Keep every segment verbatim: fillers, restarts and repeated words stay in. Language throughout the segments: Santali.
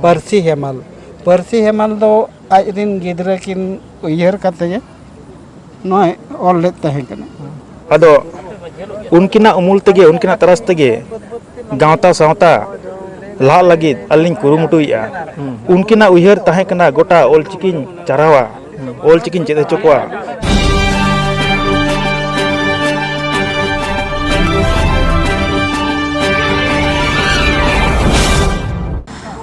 ᱯᱟᱹᱨᱥᱤ ᱦᱮᱢᱟᱞ᱾ ᱯᱟᱹᱨᱥᱤ ᱦᱮᱢᱟᱞ ᱫᱚ ᱟᱡ ᱨᱤᱱ ᱜᱤᱫᱽᱨᱟᱹ ᱠᱤᱱ ᱩᱭᱦᱟᱹᱨ ᱠᱟᱛᱮ ᱜᱮ ᱱᱚᱣᱟᱭ ᱚᱞ ᱞᱮᱫ ᱛᱟᱦᱮᱸ ᱠᱟᱱᱟ᱾ ᱟᱫᱚ ᱩᱱᱠᱤᱱᱟᱜ ᱩᱢᱩᱞ ᱛᱮᱜᱮ, ᱩᱱᱠᱤᱱᱟᱜ ᱛᱟᱨᱟᱥ ᱛᱮᱜᱮ ᱜᱟᱶᱛᱟ ᱥᱟᱶᱛᱟ ᱞᱟᱦᱟᱜ ᱞᱟᱹᱜᱤᱫ ᱟᱹᱞᱤᱧ ᱠᱩᱨᱩᱢᱩᱴᱩᱭᱮᱫᱼᱟ᱾ ᱦᱩᱸ᱾ ᱩᱱᱠᱤᱱᱟᱜ ᱩᱭᱦᱟᱹᱨ ᱛᱟᱦᱮᱸ ᱠᱟᱱᱟ ᱜᱚᱴᱟ ᱚᱞᱪᱤᱠᱤᱧ ᱪᱟᱨᱦᱟᱣᱟ, ᱚᱞᱪᱤᱠᱤᱧ ᱪᱮᱫ ᱦᱚᱪᱚ ᱠᱚᱣᱟ᱾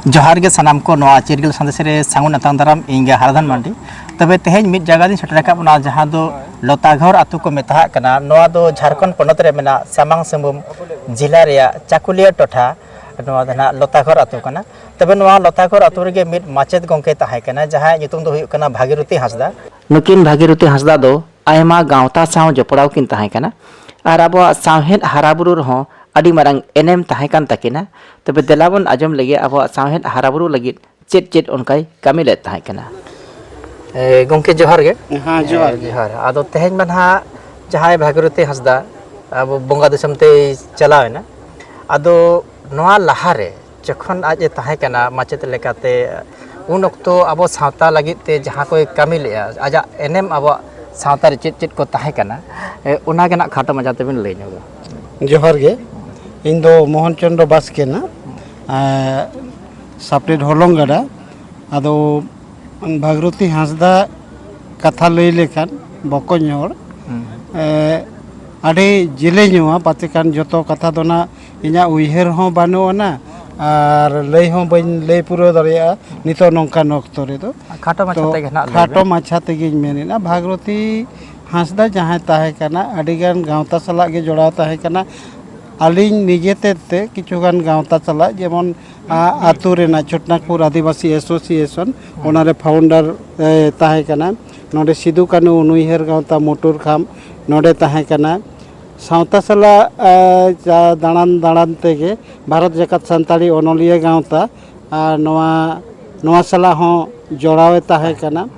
ᱡᱚᱦᱟᱨ ᱜᱮ ᱥᱟᱱᱟᱢ ᱠᱚ, ᱱᱚᱣᱟ ᱪᱤᱨᱜᱟᱹᱞ ᱥᱟᱸᱫᱮᱥ ᱨᱮ ᱥᱟᱹᱜᱩᱱ ᱟᱛᱟᱝ ᱫᱟᱨᱟᱢ᱾ ᱤᱧ ᱜᱮ ᱦᱟᱨᱟᱫᱷᱚᱱ ᱢᱟᱱᱰᱤ᱾ ᱛᱚᱵᱮ ᱛᱮᱦᱮᱧ ᱢᱤᱫ ᱡᱟᱭᱜᱟ ᱨᱤᱧ ᱥᱮᱴᱮᱨ ᱟᱠᱟᱫ ᱵᱚᱱᱟ, ᱡᱟᱦᱟᱸ ᱫᱚ ᱞᱚᱛᱟᱜᱷᱚᱨ ᱟᱹᱛᱩ ᱠᱚ ᱢᱮᱛᱟᱜ ᱠᱟᱱᱟ᱾ ᱱᱚᱣᱟ ᱫᱚ ᱡᱷᱟᱲᱠᱷᱚᱸᱰ ᱯᱚᱱᱚᱛ ᱨᱮ ᱢᱮᱱᱟᱜ ᱥᱟᱢᱟᱝ ᱥᱤᱝᱵᱷᱩᱢ ᱡᱮᱞᱟ ᱨᱮᱭᱟᱜ ᱪᱟᱠᱩᱞᱤᱭᱟᱹ ᱴᱚᱴᱷᱟ᱾ ᱱᱚᱣᱟ ᱫᱚ ᱱᱟᱦᱟᱜ ᱞᱚᱛᱟᱜᱷᱚᱨ ᱟᱹᱛᱩ ᱠᱟᱱᱟ᱾ ᱛᱚᱵᱮ ᱱᱚᱣᱟ ᱞᱚᱛᱟᱜᱷᱚᱨ ᱟᱹᱛᱩ ᱨᱮᱜᱮ ᱢᱤᱫ ᱢᱟᱪᱮᱫ ᱜᱚᱢᱠᱮ ᱛᱟᱦᱮᱸ ᱠᱟᱱᱟ, ᱡᱟᱦᱟᱸᱭᱟᱜ ᱧᱩᱛᱩᱢ ᱫᱚ ᱦᱩᱭᱩᱜ ᱠᱟᱱᱟ ᱵᱷᱟᱜᱤᱨᱚᱛᱤ ᱦᱟᱸᱥᱫᱟ᱾ ᱱᱩᱠᱤᱱ ᱵᱷᱟᱜᱤᱨᱚᱛᱤ ᱦᱟᱸᱥᱫᱟ ᱫᱚ ᱟᱭᱢᱟ ᱜᱟᱶᱛᱟ ᱥᱟᱶ ᱡᱚᱯᱲᱟᱣ ᱠᱤᱱ ᱛᱟᱦᱮᱸ ᱠᱟᱱᱟ ᱟᱨ ᱟᱵᱚᱣᱟᱜ ᱥᱟᱶᱦᱮᱫ ᱦᱟᱨᱟᱵᱩᱨᱩ ᱨᱮᱦᱚᱸ ᱟᱹᱰᱤ ᱢᱟᱨᱟᱝ ᱮᱱᱮᱢ ᱛᱟᱦᱮᱸ ᱠᱟᱱ ᱛᱟᱹᱠᱤᱱᱟ᱾ ᱛᱚᱵᱮ ᱫᱮᱞᱟ ᱵᱚᱱ ᱟᱸᱡᱚᱢ ᱞᱮᱜᱮ ᱟᱵᱚᱣᱟᱜ ᱥᱟᱶᱦᱮᱫ ᱦᱟᱨᱟᱵᱩᱨᱩ ᱞᱟᱹᱜᱤᱫ ᱪᱮᱫ ᱪᱮᱫ ᱚᱱᱠᱟᱭ ᱠᱟᱹᱢᱤ ᱞᱮᱫ ᱛᱟᱦᱮᱸ ᱠᱟᱱᱟ᱾ ᱮ, ᱜᱚᱢᱠᱮ ᱡᱚᱦᱟᱨ ᱜᱮ᱾ ᱦᱮᱸ, ᱡᱚᱦᱟᱨ ᱜᱮ᱾ ᱡᱚᱦᱟᱨ᱾ ᱟᱫᱚ ᱛᱮᱦᱮᱧ ᱢᱟ ᱱᱟᱦᱟᱜ ᱡᱟᱦᱟᱸᱭ ᱵᱷᱟᱜᱤᱨᱚᱛᱤ ᱦᱟᱸᱥᱫᱟ ᱟᱵᱚ ᱵᱚᱸᱜᱟ ᱫᱤᱥᱚᱢ ᱛᱮᱭ ᱪᱟᱞᱟᱣ ᱮᱱᱟ᱾ ᱟᱫᱚ ᱱᱚᱣᱟ ᱞᱟᱦᱟᱨᱮ ᱡᱚᱠᱷᱚᱱ ᱟᱡ ᱮ ᱛᱟᱦᱮᱸ ᱠᱟᱱᱟ ᱢᱟᱪᱮᱫ ᱞᱮᱠᱟᱛᱮ, ᱩᱱ ᱚᱠᱛᱚ ᱟᱵᱚ ᱥᱟᱶᱛᱟ ᱞᱟᱹᱜᱤᱫ ᱛᱮ ᱡᱟᱦᱟᱸ ᱠᱚᱭ ᱠᱟᱹᱢᱤ ᱞᱮᱜᱼᱟ, ᱟᱡᱟᱜ ᱮᱱᱮᱢ ᱟᱵᱚᱣᱟᱜ ᱥᱟᱶᱛᱟ ᱨᱮ ᱪᱮᱫ ᱪᱮᱫ ᱠᱚ ᱛᱟᱦᱮᱸ ᱠᱟᱱᱟ, ᱮ, ᱚᱱᱟ ᱜᱮ ᱱᱟᱜ ᱠᱷᱟᱴᱚ ᱢᱟᱪᱷᱟ ᱛᱮᱵᱤᱱ ᱞᱟᱹᱭ ᱧᱚᱜᱟ᱾ ᱡᱚᱦᱟᱨ ᱜᱮ᱾ ᱤᱧ ᱫᱚ ᱢᱳᱦᱚᱱ ᱪᱚᱸᱫᱽᱨᱚ ᱵᱟᱥᱠᱮ ᱱᱟᱜ, ᱮ, ᱥᱟᱯᱲᱮᱫ ᱦᱚᱞᱚᱝ ᱜᱟᱰᱟ᱾ ᱟᱫᱚ ᱵᱷᱟᱜᱽᱨᱚᱛᱤ ᱦᱟᱸᱥᱫᱟ ᱠᱟᱛᱷᱟ ᱞᱟᱹᱭ ᱞᱮᱠᱷᱟᱱ ᱵᱚᱠᱚᱧ ᱦᱚᱲ, ᱦᱩᱸ᱾ ᱮ, ᱟᱹᱰᱤ ᱡᱮᱞᱮᱧᱚᱜᱼᱟ, ᱯᱟᱪᱮ ᱠᱷᱟᱱ ᱡᱚᱛᱚ ᱠᱟᱛᱷᱟ ᱫᱚ ᱱᱟᱜ ᱤᱧᱟᱹᱜ ᱩᱭᱦᱟᱹᱨ ᱦᱚᱸ ᱵᱟᱹᱱᱩᱜ ᱟᱱᱟ ᱟᱨ ᱞᱟᱹᱭ ᱦᱚᱸ ᱵᱟᱹᱧ ᱞᱟᱹᱭ ᱯᱩᱨᱟᱹᱣ ᱫᱟᱲᱮᱭᱟᱜᱼᱟ ᱱᱤᱛᱚᱜ ᱱᱚᱝᱠᱟᱱ ᱚᱠᱛᱚ ᱨᱮᱫᱚ᱾ ᱠᱷᱟᱴᱚ ᱢᱟᱪᱷᱟ ᱛᱚ, ᱛᱮᱜᱮ ᱱᱟᱜ ᱞᱟᱹᱭ ᱠᱷᱟᱴᱚ ᱵᱮᱱ᱾ ᱢᱟᱪᱷᱟ ᱛᱮᱜᱮᱧ ᱢᱮᱱᱮᱫᱼᱟ, ᱵᱷᱟᱜᱽᱨᱚᱛᱤ ᱦᱟᱸᱥᱫᱟ ᱡᱟᱦᱟᱸᱭ ᱛᱟᱦᱮᱸ ᱠᱟᱱᱟ, ᱟᱹᱰᱤᱜᱟᱱ ᱜᱟᱶᱛᱟ ᱥᱟᱞᱟᱜ ᱜᱮ ᱡᱚᱲᱟᱣ ᱛᱟᱦᱮᱸ ᱠᱟᱱᱟ᱾ ᱟᱹᱞᱤᱧ ᱱᱤᱡᱮ ᱛᱮᱫ ᱛᱮ ᱠᱤᱪᱷᱩᱜᱟᱱ ᱜᱟᱶᱛᱟ ᱥᱟᱞᱟᱜ, ᱡᱮᱢᱚᱱ, ᱟ, ᱟᱹᱛᱩ ᱨᱮᱱᱟᱜ ᱪᱷᱳᱴᱱᱟᱜᱽᱯᱩᱨ ᱟᱹᱫᱤᱵᱟᱹᱥᱤ ᱮᱥᱳᱥᱤᱭᱮᱥᱚᱱ, ᱦᱮᱸ᱾ ᱚᱱᱟᱨᱮ ᱯᱷᱟᱣᱩᱱᱰᱟᱨ, ᱮ, ᱛᱟᱦᱮᱸ ᱠᱟᱱᱟ᱾ ᱱᱚᱰᱮ ᱥᱤᱫᱩ ᱠᱟᱹᱱᱦᱩ ᱩᱱᱩᱭᱦᱟᱹᱨ ᱜᱟᱶᱛᱟ ᱢᱚᱴᱩᱨ ᱠᱷᱟᱢ ᱱᱚᱰᱮ ᱛᱟᱦᱮᱸ ᱠᱟᱱᱟ᱾ ᱥᱟᱶᱛᱟ ᱥᱟᱞᱟᱜ, ᱮ, ᱡᱟ ᱫᱟᱬᱟᱱ ᱫᱟᱬᱟᱱ ᱛᱮᱜᱮ ᱵᱷᱟᱨᱚᱛ ᱡᱟᱠᱟᱛ ᱥᱟᱱᱛᱟᱲᱤ ᱚᱱᱚᱞᱤᱭᱟᱹ ᱜᱟᱶᱛᱟ, ᱟᱨ ᱱᱚᱣᱟ, ᱱᱚᱣᱟ ᱥᱟᱞᱟᱜ ᱦᱚᱸ ᱡᱚᱲᱟᱣᱮ ᱛᱟᱦᱮᱸ ᱠᱟᱱᱟ᱾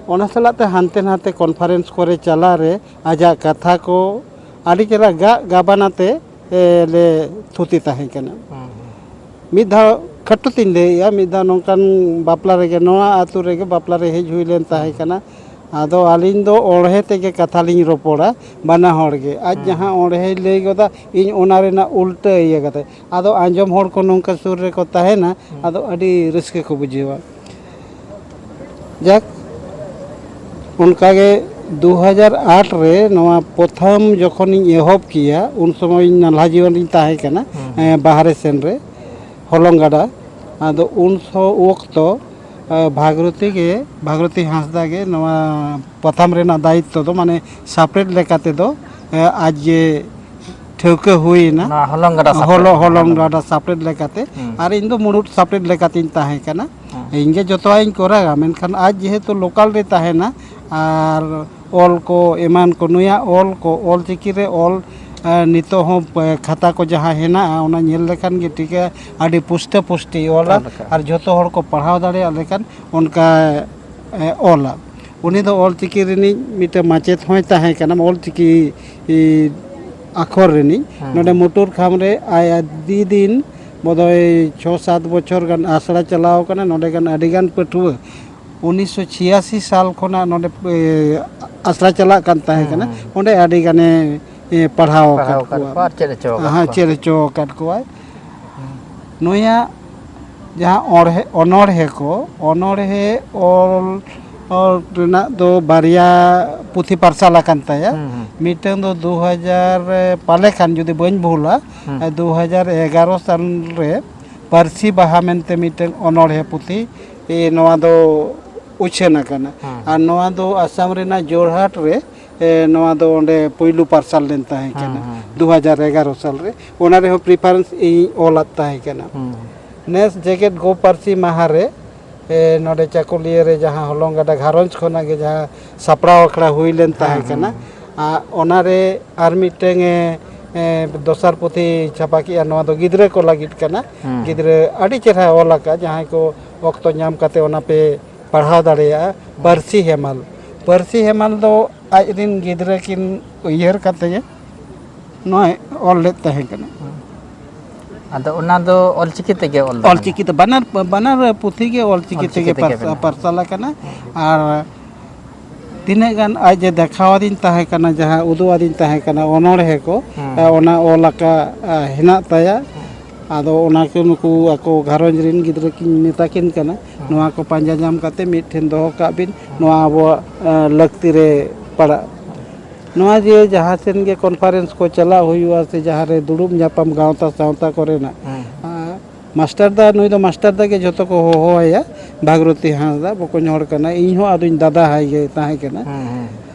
ᱚᱱᱟ ᱥᱟᱞᱟᱜ ᱛᱮ ᱦᱟᱱᱛᱮ ᱱᱟᱛᱮ ᱠᱚᱱᱯᱷᱟᱨᱮᱱᱥ ᱠᱚᱨᱮ ᱪᱟᱞᱟᱣ ᱨᱮ ᱟᱡᱟᱜ ᱠᱟᱛᱷᱟ ᱠᱚ ᱟᱹᱰᱤ ᱪᱮᱦᱨᱟ ᱜᱟᱜ ᱜᱟᱵᱟᱱ ᱟᱛᱮ, ᱮ, ᱞᱮ ᱛᱷᱩᱛᱤ ᱛᱟᱦᱮᱸ ᱠᱟᱱᱟ᱾ ᱦᱩᱸ, ᱦᱩᱸ᱾ ᱢᱤᱫ ᱫᱷᱟᱣ ᱠᱟᱹᱴᱩᱛᱤᱧ ᱞᱟᱹᱭᱮᱜᱼᱟ, ᱢᱤᱫ ᱫᱷᱟᱣ ᱱᱚᱝᱠᱟᱱ ᱵᱟᱯᱞᱟ ᱨᱮᱜᱮ, ᱱᱚᱣᱟ ᱟᱹᱛᱩ ᱨᱮᱜᱮ ᱵᱟᱯᱞᱟ ᱨᱮ ᱦᱮᱡ ᱦᱩᱭ ᱞᱮᱱ ᱛᱟᱦᱮᱸ ᱠᱟᱱᱟ᱾ ᱟᱫᱚ ᱟᱹᱞᱤᱧ ᱫᱚ ᱚᱬᱦᱮ ᱛᱮᱜᱮ ᱠᱟᱛᱷᱟ ᱞᱤᱧ ᱨᱚᱯᱚᱲᱟ, ᱵᱟᱱᱟ ᱦᱚᱲ ᱜᱮ᱾ ᱟᱡ ᱦᱮᱸ᱾ ᱡᱟᱦᱟᱸ ᱚᱬᱦᱮᱭ ᱞᱟᱹᱭ ᱜᱚᱫᱟ, ᱤᱧ ᱚᱱᱟ ᱨᱮᱱᱟᱜ ᱩᱞᱴᱟᱹ ᱤᱭᱟᱹ ᱠᱟᱛᱮ᱾ ᱟᱫᱚ ᱟᱸᱡᱚᱢ ᱦᱚᱲ ᱠᱚ ᱱᱚᱝᱠᱟ ᱥᱩᱨ ᱨᱮᱠᱚ ᱛᱟᱦᱮᱱᱟ, ᱦᱮᱸ᱾ ᱟᱫᱚ ᱟᱹᱰᱤ ᱨᱟᱹᱥᱠᱟᱹ ᱠᱚ ᱵᱩᱡᱷᱟᱹᱣᱟ᱾ ᱡᱟᱠ, ᱚᱱᱠᱟᱜᱮ ᱫᱩ ᱦᱟᱡᱟᱨ ᱟᱴ ᱨᱮ ᱱᱚᱣᱟ ᱯᱨᱚᱛᱷᱚᱢ ᱡᱚᱠᱷᱚᱱᱤᱧ ᱮᱦᱚᱵ ᱠᱮᱭᱟ, ᱩᱱ ᱥᱚᱢᱚᱭ ᱤᱧ ᱱᱟᱞᱦᱟ ᱡᱤᱭᱚᱱ ᱨᱤᱧ ᱛᱟᱦᱮᱸ ᱠᱟᱱᱟ, ᱦᱮᱸ᱾ ᱮᱸ, ᱵᱟᱦᱨᱮ ᱥᱮᱱ ᱨᱮ, ᱦᱚᱞᱚᱝ ᱜᱟᱰᱟ᱾ ᱟᱫᱚ ᱩᱱ ᱥᱚ-, ᱚᱠᱛᱚ, ᱮᱸ, ᱵᱷᱟᱜᱽᱨᱚᱛᱤ ᱜᱮ, ᱵᱷᱟᱜᱽᱨᱚᱛᱤ ᱦᱟᱸᱥᱫᱟ ᱜᱮ ᱱᱚᱣᱟ ᱯᱟᱛᱷᱟᱢ ᱨᱮᱱᱟᱜ ᱫᱟᱭᱤᱛᱛᱚ ᱫᱚ, ᱢᱟᱱᱮ, ᱥᱟᱯᱲᱮᱫ ᱞᱮᱠᱟ ᱛᱮᱫᱚ, ᱮᱸ, ᱟᱡ ᱜᱮ ᱴᱷᱟᱹᱣᱠᱟᱹ ᱦᱩᱭᱮᱱᱟ᱾ ᱚᱱᱟ ᱦᱚᱞᱚᱝ ᱜᱟᱰᱟ ᱥᱟᱯᱲᱮᱫ᱾ ᱦᱚᱞᱚ-, ᱦᱚᱞᱚᱝ ᱦᱚᱞᱚᱝ᱾ ᱜᱟᱰᱟ ᱥᱟᱯᱲᱮᱫ ᱞᱮᱠᱟᱛᱮ᱾ ᱦᱩᱸ᱾ ᱟᱨ ᱤᱧ ᱫᱚ ᱢᱩᱲᱩᱫ ᱥᱟᱯᱲᱮᱫ ᱞᱮᱠᱟᱛᱤᱧ ᱛᱟᱦᱮᱸ ᱠᱟᱱᱟ᱾ ᱦᱩᱸ᱾ ᱤᱧ ᱜᱮ ᱡᱚᱛᱚᱣᱟᱜ ᱤᱧ ᱠᱚᱨᱟᱣᱟ, ᱢᱮᱱᱠᱷᱟᱱ ᱟᱡ ᱡᱮᱦᱮᱛᱩ ᱞᱳᱠᱟᱞ ᱨᱮ ᱛᱟᱦᱮᱱᱟ, ᱟᱨ ᱚᱞ ᱠᱚ ᱮᱢᱟᱱ ᱠᱚ, ᱱᱩᱭᱟᱜ ᱚᱞ ᱠᱚ, ᱚᱞ ᱪᱤᱠᱤ ᱨᱮ ᱚᱞ, ᱮ, ᱱᱤᱛᱚᱜ ᱦᱚᱸ ᱯᱮ-, ᱠᱷᱟᱛᱟ ᱠᱚ ᱡᱟᱦᱟᱸ ᱦᱮᱱᱟᱜᱼᱟ, ᱚᱱᱟ ᱧᱮᱞ ᱞᱮᱠᱷᱟᱱ ᱜᱮ ᱴᱷᱤᱠᱟᱹ, ᱟᱹᱰᱤ ᱯᱩᱥᱴᱟᱹ ᱯᱩᱥᱴᱤ ᱚᱞᱟ᱾ ᱚᱞ ᱟᱠᱟᱫᱼᱟ᱾ ᱟᱨ ᱡᱷᱚᱛᱚ ᱦᱚᱲ ᱠᱚ ᱯᱟᱲᱦᱟᱣ ᱫᱟᱲᱮᱭᱟᱜ ᱞᱮᱠᱟᱱ ᱚᱱᱠᱟ, ᱮ, ᱚᱞᱟ᱾ ᱩᱱᱤ ᱫᱚ ᱚᱞ ᱪᱤᱠᱤ ᱨᱤᱱᱤᱡ ᱢᱤᱫᱴᱮᱱ ᱢᱟᱪᱮᱫ ᱦᱚᱸᱭ ᱛᱟᱦᱮᱸ ᱠᱟᱱᱟ, ᱚᱞ ᱪᱤᱠᱤ, ᱤ, ᱟᱠᱷᱚᱨ ᱨᱤᱱᱤᱡ᱾ ᱦᱮᱸ, ᱱᱚᱰᱮ ᱦᱮᱸ᱾ ᱢᱩᱴᱩᱨ ᱠᱷᱟᱢ ᱨᱮ ᱟᱭ ᱟᱹᱰᱤ ᱫᱤᱱ, ᱵᱚᱫᱚᱭ ᱪᱷᱚ ᱥᱟᱛ ᱵᱚᱪᱷᱚᱨ ᱜᱟᱱ ᱟᱥᱲᱟ ᱪᱟᱞᱟᱣ ᱠᱟᱱᱟ᱾ ᱱᱚᱰᱮ ᱜᱟᱱ ᱟᱹᱰᱤ ᱜᱟᱱ ᱯᱟᱹᱴᱷᱩᱣᱟᱹ ᱩᱱᱤᱥᱥᱚ ᱪᱷᱤᱭᱟᱥᱤ ᱥᱟᱞ ᱠᱷᱚᱱᱟᱜ ᱱᱚᱰᱮ, ᱮ, ᱟᱥᱲᱟ ᱪᱟᱞᱟᱜ ᱠᱟᱱ ᱛᱟᱦᱮᱸ ᱦᱩᱸ, ᱠᱟᱱᱟ᱾ ᱦᱩᱸ᱾ ᱚᱸᱰᱮ ᱟᱹᱰᱤ ᱜᱟᱱᱮ, ᱮ, ᱯᱟᱲᱦᱟᱣ ᱯᱟᱲᱦᱟᱣ ᱟᱠᱟᱫ ᱟᱠᱟᱫ ᱠᱚᱣᱟ᱾ ᱠᱚᱣᱟ ᱟᱨ ᱪᱮᱫ ᱦᱚᱪᱚ ᱟᱠᱟᱫ ᱦᱮᱸ, ᱠᱚᱣᱟ᱾ ᱪᱮᱫ ᱦᱚᱪᱚ ᱟᱠᱟᱫ ᱠᱚᱣᱟᱭ᱾ ᱦᱩᱸ᱾ ᱱᱩᱭᱟᱜ ᱡᱟᱦᱟᱸ ᱚᱬᱦᱮ-, ᱚᱱᱚᱬᱦᱮ ᱠᱚ, ᱚᱱᱚᱬᱦᱮ ᱚᱞ, ᱚᱞ ᱨᱮᱱᱟᱜ ᱫᱚ ᱵᱟᱨᱭᱟ ᱯᱩᱛᱷᱤ ᱯᱟᱨᱥᱟᱞ ᱟᱠᱟᱱ ᱛᱟᱭᱟ᱾ ᱦᱩᱸ, ᱦᱩᱸ᱾ ᱢᱤᱫᱴᱟᱝ ᱫᱚ ᱫᱩ ᱦᱟᱡᱟᱨ, ᱯᱟᱞᱮ ᱠᱷᱟᱱ ᱡᱩᱫᱤ ᱵᱟᱹᱧ ᱵᱷᱩᱞᱟ, ᱦᱩᱸ᱾ ᱫᱩ ᱦᱟᱡᱟᱨ ᱮᱜᱟᱨᱚ ᱥᱟᱞ ᱨᱮ ᱯᱟᱹᱨᱥᱤ ᱵᱟᱦᱟ ᱢᱮᱱᱛᱮ ᱢᱤᱫᱴᱟᱝ ᱚᱱᱚᱬᱦᱮ ᱯᱩᱛᱷᱤ, ᱮ, ᱱᱚᱣᱟ ᱫᱚ ᱩᱪᱷᱟᱹᱱ ᱟᱠᱟᱱᱟ᱾ ᱦᱮᱸ᱾ ᱟᱨ ᱱᱚᱣᱟ ᱫᱚ ᱟᱥᱟᱢ ᱨᱮᱱᱟᱜ ᱡᱳᱨᱦᱟᱴ ᱨᱮ, ᱮ, ᱱᱚᱣᱟ ᱫᱚ ᱚᱸᱰᱮ ᱯᱩᱭᱞᱩ ᱯᱟᱨᱥᱟᱞ ᱞᱮᱱ ᱛᱟᱦᱮᱸ ᱦᱮᱸ, ᱠᱟᱱᱟ, ᱦᱮᱸ᱾ ᱫᱩ ᱦᱟᱡᱟᱨ ᱮᱜᱟᱨᱚ ᱥᱟᱞ ᱨᱮ᱾ ᱚᱱᱟ ᱨᱮᱦᱚᱸ preference ᱤᱧ ᱚᱞᱟᱫ ᱛᱟᱦᱮᱸ ᱠᱟᱱᱟ᱾ ᱦᱮᱸ᱾ ᱱᱮᱥ ᱡᱮᱜᱮᱛ ᱜᱚ ᱯᱟᱹᱨᱥᱤ ᱢᱟᱦᱟ ᱨᱮ, ᱮ, ᱱᱚᱰᱮ ᱪᱟᱹᱠᱩᱞᱤᱭᱟᱹ ᱨᱮ ᱡᱟᱦᱟᱸ ᱦᱚᱞᱚᱝ ᱜᱟᱰᱟ ᱜᱷᱟᱨᱚᱸᱡᱽ ᱠᱷᱚᱱᱟᱜ ᱜᱮ ᱡᱟᱦᱟᱸ ᱥᱟᱯᱲᱟᱣ ᱟᱠᱷᱲᱟ ᱦᱩᱭ ᱞᱮᱱ ᱦᱮᱸ, ᱛᱟᱦᱮᱸ ᱠᱟᱱᱟ, ᱦᱮᱸ᱾ ᱟᱨ ᱚᱱᱟ ᱨᱮ ᱟᱨ ᱢᱤᱫᱴᱟᱝ ᱮ, ᱮ, ᱫᱚᱥᱟᱨ ᱯᱩᱛᱷᱤ ᱪᱷᱟᱯᱟ ᱠᱮᱜᱼᱟ᱾ ᱱᱚᱣᱟ ᱫᱚ ᱜᱤᱫᱽᱨᱟᱹ ᱠᱚ ᱞᱟᱹᱜᱤᱫ ᱠᱟᱱᱟ᱾ ᱦᱮᱸ᱾ ᱜᱤᱫᱽᱨᱟᱹ ᱟᱹᱰᱤ ᱪᱮᱦᱨᱟ ᱚᱞ ᱟᱠᱟᱫᱼᱟ, ᱡᱟᱦᱟᱸᱭ ᱠᱚ ᱚᱠᱛᱚ ᱧᱟᱢ ᱠᱟᱛᱮ ᱚᱱᱟ ᱯᱮ ᱯᱟᱲᱦᱟᱣ ᱫᱟᱲᱮᱭᱟᱜᱼᱟ᱾ ᱦᱮᱸ᱾ ᱯᱟᱹᱨᱥᱤ ᱦᱮᱢᱟᱞ, ᱯᱟᱹᱨᱥᱤ ᱦᱮᱢᱟᱞ ᱫᱚ ᱟᱡ ᱨᱤᱱ ᱜᱤᱫᱽᱨᱟᱹ ᱠᱤᱱ ᱩᱭᱦᱟᱹᱨ ᱠᱟᱛᱮ ᱜᱮ ᱱᱚᱣᱟᱭ ᱚᱞ ᱞᱮᱫ ᱛᱟᱦᱮᱸ ᱠᱟᱱᱟ᱾ ᱦᱮᱸ᱾ ᱟᱫᱚ ᱚᱱᱟ ᱫᱚ ᱚᱞᱪᱤᱠᱤ ᱛᱮᱜᱮ ᱚᱞ ᱫᱚ ᱚᱞᱪᱤᱠᱤ ᱛᱮ, ᱵᱟᱱᱟᱨ, ᱵᱟᱱᱟᱨ ᱯᱩᱛᱷᱤ ᱜᱮ ᱚᱞᱪᱤᱠᱤ ᱚᱞᱪᱤᱠᱤ ᱛᱮᱜᱮ ᱛᱮᱜᱮ ᱯᱟᱨᱥ-, ᱢᱮᱱᱟᱜᱼᱟ᱾ ᱯᱟᱨᱥᱟᱞ ᱟᱠᱟᱱᱟ᱾ ᱟᱨ ᱛᱤᱱᱟᱹᱜ ᱜᱟᱱ ᱟᱡ ᱮ ᱫᱮᱠᱷᱟᱣ ᱟᱹᱫᱤᱧ ᱛᱟᱦᱮᱸ ᱠᱟᱱᱟ, ᱡᱟᱦᱟᱸ ᱩᱫᱩᱜ ᱟᱹᱫᱤᱧ ᱛᱟᱦᱮᱸ ᱠᱟᱱᱟ ᱚᱱᱚᱬᱦᱮ ᱠᱚ, ᱦᱮᱸ᱾ ᱮ, ᱚᱱᱟ ᱚᱞ ᱟᱠᱟᱫ, ᱮ, ᱦᱮᱱᱟᱜ ᱛᱟᱭᱟ᱾ ᱦᱮᱸ᱾ ᱟᱫᱚ ᱚᱱᱟ ᱠᱚ ᱱᱩᱠᱩ ᱟᱠᱚ ᱜᱷᱟᱨᱚᱸᱡᱽ ᱨᱮᱱ ᱜᱤᱫᱽᱨᱟᱹ ᱠᱤᱱ ᱢᱮᱛᱟ ᱠᱤᱱ ᱠᱟᱱᱟ, ᱦᱮᱸ᱾ ᱱᱚᱣᱟ ᱠᱚ ᱯᱟᱸᱡᱟ ᱧᱟᱢ ᱠᱟᱛᱮ ᱢᱤᱫ ᱴᱷᱮᱱ ᱫᱚᱦᱚ ᱠᱟᱜ ᱵᱤᱱ, ᱦᱮᱸ᱾ ᱱᱚᱣᱟ ᱟᱵᱚᱣᱟᱜ, ᱮ, ᱞᱟᱹᱠᱛᱤ ᱨᱮ ᱯᱟᱲᱟᱜ᱾ ᱱᱚᱣᱟ ᱡᱮ ᱡᱟᱦᱟᱸ ᱥᱮᱱ ᱜᱮ conference ᱠᱚ ᱪᱟᱞᱟᱜ ᱦᱩᱭᱩᱜᱼᱟ ᱥᱮ ᱡᱟᱦᱟᱸ ᱨᱮ ᱫᱩᱲᱩᱵ ᱧᱟᱯᱟᱢ ᱜᱟᱶᱛᱟ ᱥᱟᱶᱛᱟ ᱠᱚᱨᱮᱱᱟᱜ, ᱦᱮᱸ᱾ ᱟᱨ ᱢᱟᱥᱴᱟᱨ ᱫᱟ, ᱱᱩᱭ ᱫᱚ ᱢᱟᱥᱴᱟᱨ ᱫᱟ ᱜᱮ ᱡᱷᱚᱛᱚ ᱠᱚ ᱦᱚᱦᱚᱣᱟᱭᱟ, ᱵᱷᱟᱜᱽᱨᱚᱛᱤ ᱦᱟᱸᱥᱫᱟ ᱵᱚᱠᱚᱧ ᱦᱚᱲ ᱠᱟᱱᱟᱭ, ᱤᱧ ᱦᱚᱸ ᱟᱫᱚᱧ ᱫᱟᱫᱟ ᱦᱟᱭ ᱜᱮ ᱛᱟᱦᱮᱸ ᱠᱟᱱᱟ᱾ ᱦᱮᱸ, ᱦᱮᱸ᱾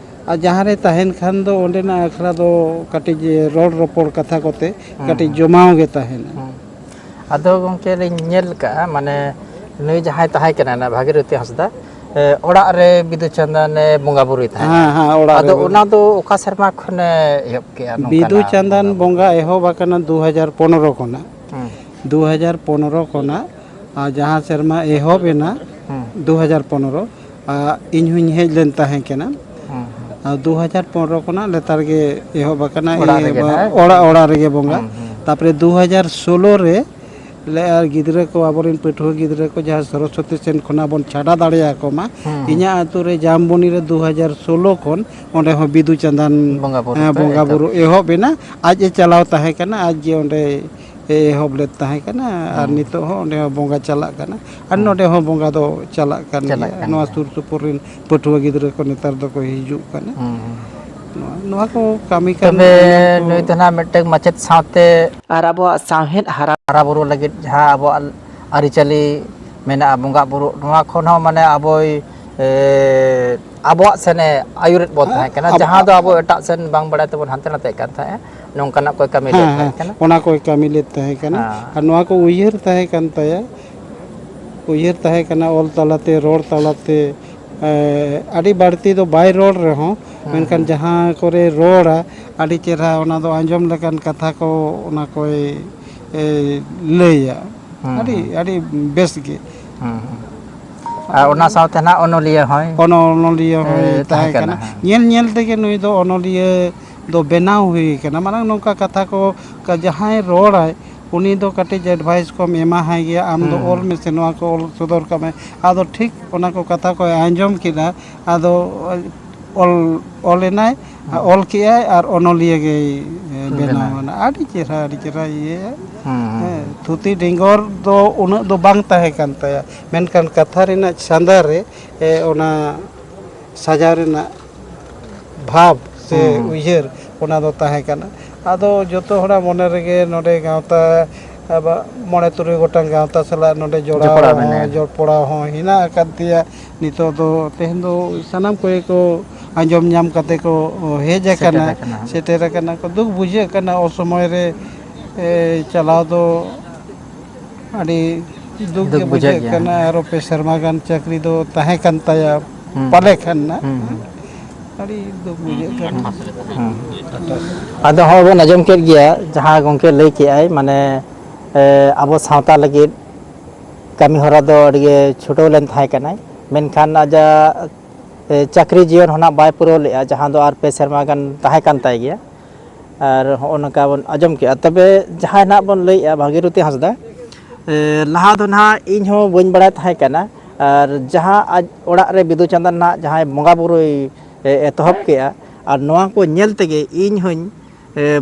ᱟᱨ ᱡᱟᱦᱟᱸ ᱨᱮ ᱛᱟᱦᱮᱱ ᱠᱷᱟᱱ ᱫᱚ ᱚᱸᱰᱮᱱᱟᱜ ᱟᱠᱷᱲᱟ ᱫᱚ ᱠᱟᱹᱴᱤᱡ ᱨᱚᱲ ᱨᱚᱯᱚᱲ ᱠᱟᱛᱷᱟ ᱠᱚᱛᱮ ᱦᱮᱸ, ᱠᱟᱹᱴᱤᱡ ᱦᱮᱸ᱾ ᱡᱚᱢᱟᱣ ᱜᱮ ᱛᱟᱦᱮᱱᱟ᱾ ᱦᱮᱸ᱾ ᱟᱫᱚ ᱜᱚᱢᱠᱮ ᱞᱤᱧ ᱧᱮᱞ ᱠᱟᱜᱼᱟ, ᱢᱟᱱᱮ ᱱᱩᱭ ᱡᱟᱦᱟᱸᱭ ᱛᱟᱦᱮᱸ ᱠᱟᱱᱟ ᱱᱟ ᱵᱷᱟᱜᱤᱨᱚᱛᱤ ᱦᱟᱸᱥᱫᱟ, ᱮ, ᱚᱲᱟᱜ ᱨᱮ ᱵᱤᱫᱩ ᱪᱟᱸᱫᱟᱱᱮ ᱵᱚᱸᱜᱟ ᱵᱩᱨᱩᱭ ᱛᱟᱦᱮᱸᱫ᱾ ᱦᱮᱸ, ᱦᱮᱸ, ᱚᱲᱟᱜ ᱟᱫᱚ ᱨᱮ᱾ ᱚᱱᱟ ᱫᱚ ᱚᱠᱟ ᱥᱮᱨᱢᱟ ᱠᱷᱚᱱᱮ ᱮᱦᱚᱵ ᱠᱮᱜᱼᱟ ᱱᱚᱝᱠᱟᱱᱟᱜ ᱵᱤᱫᱩ ᱪᱟᱸᱫᱟᱱ ᱵᱚᱸᱜᱟ ᱵᱩᱨᱩ? ᱵᱚᱸᱜᱟ ᱮᱦᱚᱵ ᱟᱠᱟᱱᱟ ᱫᱩ ᱦᱟᱡᱟᱨ ᱯᱚᱱᱨᱚ ᱠᱷᱚᱱᱟᱜ᱾ ᱦᱮᱸ᱾ ᱫᱩ ᱦᱟᱡᱟᱨ ᱯᱚᱱᱨᱚ ᱠᱷᱚᱱᱟᱜ, ᱟᱨ ᱡᱟᱦᱟᱸ ᱥᱮᱨᱢᱟ ᱮᱦᱚᱵ ᱮᱱᱟ, ᱦᱮᱸ᱾ ᱫᱩ ᱦᱟᱡᱟᱨ ᱯᱚᱱᱨᱚ, ᱟᱨ ᱤᱧ ᱦᱚᱸᱧ ᱦᱮᱡ ᱞᱮᱱ ᱛᱟᱦᱮᱸ ᱠᱟᱱᱟ᱾ ᱦᱮᱸ, ᱦᱮᱸ᱾ ᱟᱨ ᱫᱩ ᱦᱟᱡᱟᱨ ᱯᱚᱱᱨᱚ ᱠᱷᱚᱱᱟᱜ ᱞᱮᱛᱟᱲ ᱜᱮ ᱮᱦᱚᱵ ᱟᱠᱟᱱᱟ᱾ ᱚᱲᱟᱜ ᱤᱭᱟᱹ ᱨᱮᱜᱮ ᱵᱟ-, ᱱᱟᱦᱟᱜ? ᱚᱲᱟᱜ, ᱚᱲᱟᱜ ᱨᱮᱜᱮ ᱵᱚᱸᱜᱟ᱾ ᱦᱮᱸ, ᱦᱮᱸ᱾ ᱛᱟᱯᱚᱨᱮ ᱫᱩ ᱦᱟᱡᱟᱨ ᱥᱳᱞᱳ ᱨᱮ ᱞᱮ, ᱟᱨ ᱜᱤᱫᱽᱨᱟᱹ ᱠᱚ, ᱟᱵᱚᱨᱮᱱ ᱯᱟᱹᱴᱷᱩᱣᱟᱹ ᱜᱤᱫᱽᱨᱟᱹ ᱠᱚ ᱡᱟᱦᱟᱸ ᱥᱚᱨᱚᱥᱚᱛᱤ ᱥᱮᱱ ᱠᱷᱚᱱᱟᱜ ᱵᱚᱱ ᱪᱷᱟᱰᱟ ᱫᱟᱲᱮᱭᱟᱠᱚ ᱢᱟ, ᱦᱮᱸ, ᱦᱮᱸ᱾ ᱤᱧᱟᱹᱜ ᱟᱹᱛᱩ ᱨᱮ ᱡᱟᱢᱵᱚᱱᱤ ᱨᱮ ᱫᱩ ᱦᱟᱡᱟᱨ ᱥᱳᱞᱳ ᱠᱷᱚᱱ ᱚᱸᱰᱮ ᱦᱚᱸ ᱵᱤᱫᱩ ᱪᱟᱸᱫᱟᱱ, ᱵᱚᱸᱜᱟ ᱵᱩᱨᱩ ᱦᱮᱸ, ᱯᱮ ᱵᱚᱸᱜᱟ ᱮᱛᱚᱦᱚᱵ ᱵᱩᱨᱩ ᱮᱦᱚᱵ ᱮᱱᱟ᱾ ᱟᱡ ᱮ ᱪᱟᱞᱟᱣ ᱛᱟᱦᱮᱸ ᱠᱟᱱᱟ, ᱟᱡ ᱜᱮ ᱚᱸᱰᱮ ᱮᱦᱚᱵ ᱞᱮᱫ ᱛᱟᱦᱮᱸ ᱠᱟᱱᱟ᱾ ᱟᱨ ᱦᱮᱸ᱾ ᱱᱤᱛᱚᱜ ᱦᱚᱸ ᱚᱸᱰᱮ ᱦᱚᱸ ᱵᱚᱸᱜᱟ ᱪᱟᱞᱟᱜ ᱠᱟᱱᱟ᱾ ᱟᱨ ᱦᱮᱸ᱾ ᱱᱚᱰᱮ ᱦᱚᱸ ᱵᱚᱸᱜᱟ ᱫᱚ ᱪᱟᱞᱟᱜ ᱠᱟᱱ ᱪᱟᱞᱟᱜ ᱜᱮᱭᱟ᱾ ᱠᱟᱱ ᱱᱚᱣᱟ ᱜᱮᱭᱟ᱾ ᱥᱩᱨ ᱥᱩᱯᱩᱨ ᱨᱮᱱ ᱯᱟᱹᱴᱷᱩᱣᱟᱹ ᱜᱤᱫᱽᱨᱟᱹ ᱠᱚ ᱱᱮᱛᱟᱨ ᱫᱚᱠᱚ ᱦᱤᱡᱩᱜ ᱠᱟᱱᱟ᱾ ᱦᱮᱸ, ᱦᱮᱸ᱾ ᱱᱚᱣᱟ, ᱱᱚᱣᱟ ᱠᱚ ᱠᱟᱹᱢᱤ ᱠᱟᱱ ᱛᱚᱵᱮ ᱜᱮᱭᱟ ᱠᱚ᱾ ᱱᱩᱭ ᱫᱚ ᱱᱟᱦᱟᱜ ᱢᱤᱫᱴᱟᱝ ᱢᱟᱪᱮᱫ ᱥᱟᱶᱛᱮ ᱟᱨ ᱟᱵᱚᱣᱟᱜ ᱥᱟᱶᱦᱮᱫ ᱦᱟᱨᱟ, ᱦᱟᱨᱟ ᱵᱩᱨᱩ ᱞᱟᱹᱜᱤᱫ ᱡᱟᱦᱟᱸ ᱟᱵᱚᱣᱟᱜ ᱟᱹᱨᱤᱪᱟᱹᱞᱤ ᱢᱮᱱᱟᱜᱼᱟ, ᱵᱚᱸᱜᱟ ᱵᱩᱨᱩ, ᱱᱚᱣᱟ ᱠᱷᱚᱱ ᱦᱚᱸ ᱢᱟᱱᱮ ᱟᱵᱚᱭ, ᱮ, ᱟᱵᱚᱣᱟᱜ ᱥᱮᱱᱮ ᱟᱹᱭᱩᱨᱮᱫ ᱵᱚᱱ ᱦᱮᱸ, ᱛᱟᱦᱮᱸ ᱠᱟᱱᱟ, ᱟᱵᱚ ᱡᱟᱦᱟᱸ ᱫᱚ ᱟᱵᱚ ᱮᱴᱟᱜ ᱥᱮᱱ ᱵᱟᱝ ᱵᱟᱲᱟᱭ ᱛᱮᱵᱚᱱ ᱦᱟᱱᱛᱮ ᱱᱟᱛᱮᱜ ᱠᱟᱱ ᱛᱟᱦᱮᱸᱫ, ᱱᱚᱝᱠᱟᱱᱟᱜ ᱠᱚᱭ ᱠᱟᱹᱢᱤ ᱞᱮᱫ ᱦᱮᱸ, ᱛᱟᱦᱮᱸ ᱦᱮᱸ, ᱠᱟᱱᱟ᱾ ᱚᱱᱟ ᱠᱚᱭ ᱠᱟᱹᱢᱤ ᱞᱮᱫ ᱛᱟᱦᱮᱸ ᱠᱟᱱᱟ᱾ ᱦᱮᱸ᱾ ᱟᱨ ᱱᱚᱣᱟ ᱠᱚ ᱩᱭᱦᱟᱹᱨ ᱛᱟᱦᱮᱸ ᱠᱟᱱ ᱛᱟᱭᱟ, ᱩᱭᱦᱟᱹᱨ ᱛᱟᱦᱮᱸ ᱠᱟᱱᱟ, ᱚᱞ ᱛᱟᱞᱟᱛᱮ, ᱨᱚᱲ ᱛᱟᱞᱟᱛᱮ, ᱮ, ᱟᱹᱰᱤ ᱵᱟᱹᱲᱛᱤ ᱫᱚ ᱵᱟᱭ ᱨᱚᱲ ᱨᱮᱦᱚᱸ, ᱦᱮᱸ, ᱢᱮᱱᱠᱷᱟᱱ ᱦᱮᱸ᱾ ᱡᱟᱦᱟᱸ ᱠᱚᱨᱮ ᱨᱚᱲᱟ, ᱟᱹᱰᱤ ᱪᱮᱨᱦᱟ ᱚᱱᱟ ᱫᱚ ᱟᱸᱡᱚᱢ ᱞᱮᱠᱟᱱ ᱠᱟᱛᱷᱟ ᱠᱚ ᱚᱱᱟ ᱠᱚᱭ, ᱮ, ᱞᱟᱹᱭᱟ᱾ ᱦᱮᱸ, ᱟᱹᱰᱤ, ᱦᱮᱸ᱾ ᱟᱹᱰᱤ ᱵᱮᱥ ᱜᱮ᱾ ᱦᱮᱸ, ᱦᱮᱸ᱾ ᱟᱨ ᱚᱱᱟ ᱥᱟᱶᱛᱮ ᱱᱟᱜ ᱚᱱᱚᱞᱤᱭᱟᱹ ᱦᱚᱸᱭ, ᱚᱱᱚ-, ᱚᱱᱚᱞᱤᱭᱟᱹ ᱦᱚᱸᱭ ᱮ, ᱛᱟᱦᱮᱸ ᱛᱟᱦᱮᱸ ᱠᱟᱱᱟ᱾ ᱠᱟᱱᱟ, ᱦᱮᱸ᱾ ᱧᱮᱞ ᱧᱮᱞ ᱛᱮᱜᱮ ᱱᱩᱭ ᱫᱚ ᱚᱱᱚᱞᱤᱭᱟᱹ ᱫᱚ ᱵᱮᱱᱟᱣ ᱦᱩᱭ ᱠᱟᱱᱟ᱾ ᱢᱟᱱᱮ ᱱᱚᱝᱠᱟ ᱠᱟᱛᱷᱟ ᱠᱚ ᱠᱟ-, ᱡᱟᱦᱟᱸᱭ ᱨᱚᱲᱟᱭ, ᱩᱱᱤ ᱫᱚ ᱠᱟᱹᱴᱤᱡ ᱮᱰᱵᱷᱟᱭᱤᱥ ᱠᱚᱢ ᱮᱢᱟ ᱦᱟᱭ ᱜᱮᱭᱟ, ᱟᱢ ᱫᱚ ᱦᱩᱸ, ᱚᱞ ᱦᱩᱸ᱾ ᱢᱮᱥᱮ, ᱱᱚᱣᱟ ᱠᱚ ᱚᱞ ᱥᱚᱫᱚᱨ ᱠᱟᱜ ᱢᱮ᱾ ᱟᱫᱚ ᱴᱷᱤᱠ ᱚᱱᱟ ᱠᱚ ᱠᱟᱛᱷᱟ ᱠᱚᱭ ᱟᱸᱡᱚᱢ ᱠᱮᱫᱟ, ᱟᱫᱚ ᱚᱞ, ᱚᱞ ᱮᱱᱟᱭ, ᱦᱩᱸ᱾ ᱚᱞ ᱠᱮᱜᱼᱟᱭ ᱟᱨ ᱚᱱᱚᱞᱤᱭᱟᱹ ᱜᱮᱭ, ᱮ, ᱵᱮᱱᱟᱣ ᱵᱮᱱᱟᱣ᱾ ᱮᱱᱟ᱾ ᱟᱹᱰᱤ ᱪᱮᱦᱨᱟ, ᱟᱹᱰᱤ ᱪᱮᱦᱨᱟ ᱤᱭᱟᱹᱭᱟ᱾ ᱦᱩᱸ, ᱦᱩᱸ, ᱦᱮᱸ, ᱦᱩᱸ᱾ ᱛᱷᱩᱛᱤ ᱰᱤᱸᱜᱚᱨ ᱫᱚ ᱩᱱᱟᱹᱜ ᱫᱚ ᱵᱟᱝ ᱛᱟᱦᱮᱸ ᱠᱟᱱ ᱛᱟᱭᱟ, ᱢᱮᱱᱠᱷᱟᱱ ᱠᱟᱛᱷᱟ ᱨᱮᱱᱟᱜ ᱪᱷᱟᱸᱫᱟ ᱨᱮ, ᱮ, ᱚᱱᱟ ᱥᱟᱡᱟᱣ ᱨᱮᱱᱟᱜ ᱵᱷᱟᱵᱽ ᱥᱮ ᱦᱩᱸ, ᱦᱩᱸ᱾ ᱩᱭᱦᱟᱹᱨ, ᱚᱱᱟ ᱫᱚ ᱛᱟᱦᱮᱸ ᱠᱟᱱᱟ᱾ ᱟᱫᱚ ᱡᱚᱛᱚ ᱦᱚᱲᱟᱜ ᱢᱚᱱᱮ ᱨᱮᱜᱮ ᱱᱚᱰᱮ ᱜᱟᱶᱛᱟ, ᱟᱵᱚᱣᱟᱜ ᱢᱚᱬᱮ ᱛᱩᱨᱩᱭ ᱜᱚᱴᱟᱝ ᱜᱟᱶᱛᱟ ᱥᱟᱞᱟᱜ ᱱᱚᱰᱮ ᱡᱚᱲᱟᱣ ᱡᱚᱯᱲᱟᱣ ᱦᱚᱸ, ᱢᱮᱱᱟᱭᱟ᱾ ᱡᱚᱯᱲᱟᱣ ᱦᱚᱸ ᱦᱮᱱᱟᱜ ᱟᱠᱟᱫ ᱛᱮᱭᱟ᱾ ᱱᱤᱛᱚᱜ ᱫᱚ, ᱛᱮᱦᱮᱧ ᱫᱚ ᱥᱟᱱᱟᱢ ᱠᱚᱜᱮ ᱠᱚ ᱟᱸᱡᱚᱢ ᱧᱟᱢ ᱠᱟᱛᱮ ᱠᱚ ᱦᱮᱡ ᱥᱮᱴᱮᱨ ᱟᱠᱟᱱᱟ, ᱟᱠᱟᱱᱟ᱾ ᱥᱮᱴᱮᱨ ᱟᱠᱟᱱᱟ ᱠᱚ᱾ ᱫᱩᱠ ᱵᱩᱡᱷᱟᱹᱜ ᱠᱟᱱᱟ, ᱚᱥᱚᱢᱚᱭ ᱨᱮ, ᱮ, ᱪᱟᱞᱟᱣ ᱫᱚ ᱟᱹᱰᱤ ᱫᱩᱠ ᱫᱩᱠ ᱜᱮ ᱵᱩᱡᱷᱟᱹᱜ ᱵᱩᱡᱷᱟᱹᱜ ᱜᱮᱭᱟ᱾ ᱠᱟᱱᱟ᱾ ᱟᱨᱚ ᱯᱮ ᱥᱮᱨᱢᱟ ᱜᱟᱱ ᱪᱟᱹᱠᱨᱤ ᱫᱚ ᱛᱟᱦᱮᱸ ᱠᱟᱱ ᱛᱟᱭᱟ, ᱦᱩᱸ᱾ ᱯᱟᱞᱮ ᱠᱷᱟᱱ ᱱᱟᱜ᱾ ᱦᱩᱸ, ᱦᱩᱸ᱾ ᱟᱹᱰᱤ ᱫᱩᱠ ᱵᱩᱡᱷᱟᱹᱜ ᱠᱟᱱᱟ᱾ ᱦᱩᱸ᱾ ᱟᱫᱚ ᱦᱚᱸᱜᱼᱚᱭ ᱵᱚᱱ ᱟᱸᱡᱚᱢ ᱠᱮᱫ ᱜᱮᱭᱟ, ᱡᱟᱦᱟᱸ ᱜᱚᱢᱠᱮ ᱞᱟᱹᱭ ᱠᱮᱜᱼᱟᱭ, ᱢᱟᱱᱮ, ᱮ, ᱟᱵᱚ ᱥᱟᱶᱛᱟ ᱞᱟᱹᱜᱤᱫ ᱠᱟᱹᱢᱤ ᱦᱚᱨᱟ ᱫᱚ ᱟᱹᱰᱤ ᱜᱮ ᱪᱷᱩᱴᱟᱹᱣ ᱞᱮᱱ ᱛᱟᱦᱮᱸ ᱠᱟᱱᱟᱭ, ᱢᱮᱱᱠᱷᱟᱱ ᱟᱡᱟᱜ, ᱮ, ᱪᱟᱹᱠᱨᱤ ᱡᱤᱭᱚᱱ ᱦᱚᱸ ᱱᱟᱜ ᱵᱟᱭ ᱯᱩᱨᱟᱹᱣ ᱞᱮᱜᱼᱟ, ᱡᱟᱦᱟᱸ ᱫᱚ ᱟᱨ ᱯᱮ ᱥᱮᱨᱢᱟ ᱜᱟᱱ ᱛᱟᱦᱮᱸ ᱠᱟᱱ ᱛᱟᱭ ᱜᱮᱭᱟ᱾ ᱟᱨ ᱦᱚᱸᱜᱼᱚ ᱱᱚᱝᱠᱟ ᱵᱚᱱ ᱟᱸᱡᱚᱢ ᱠᱮᱜᱼᱟ᱾ ᱛᱚᱵᱮ ᱡᱟᱦᱟᱸᱭ ᱱᱟᱜ ᱵᱚᱱ ᱞᱟᱹᱭᱮᱜᱼᱟ ᱵᱷᱟᱜᱤᱨᱚᱛᱤ ᱦᱟᱸᱥᱫᱟ, ᱮ, ᱞᱟᱦᱟ ᱫᱚ ᱱᱟᱜ ᱤᱧ ᱦᱚᱸ ᱵᱟᱹᱧ ᱵᱟᱲᱟᱭ ᱛᱟᱦᱮᱸ ᱠᱟᱱᱟ, ᱟᱨ ᱡᱟᱦᱟᱸ ᱟᱡ ᱚᱲᱟᱜ ᱨᱮ ᱵᱤᱫᱩ ᱪᱟᱸᱫᱟᱱ ᱱᱟᱜ ᱡᱟᱦᱟᱸᱭ ᱵᱚᱸᱜᱟ ᱵᱩᱨᱩᱭ, ᱮ, ᱮᱛᱚᱦᱚᱵ ᱠᱮᱜᱼᱟ, ᱟᱨ ᱱᱚᱣᱟ ᱠᱚ ᱧᱮᱞ ᱛᱮᱜᱮ ᱤᱧ ᱦᱚᱸᱧ, ᱮ,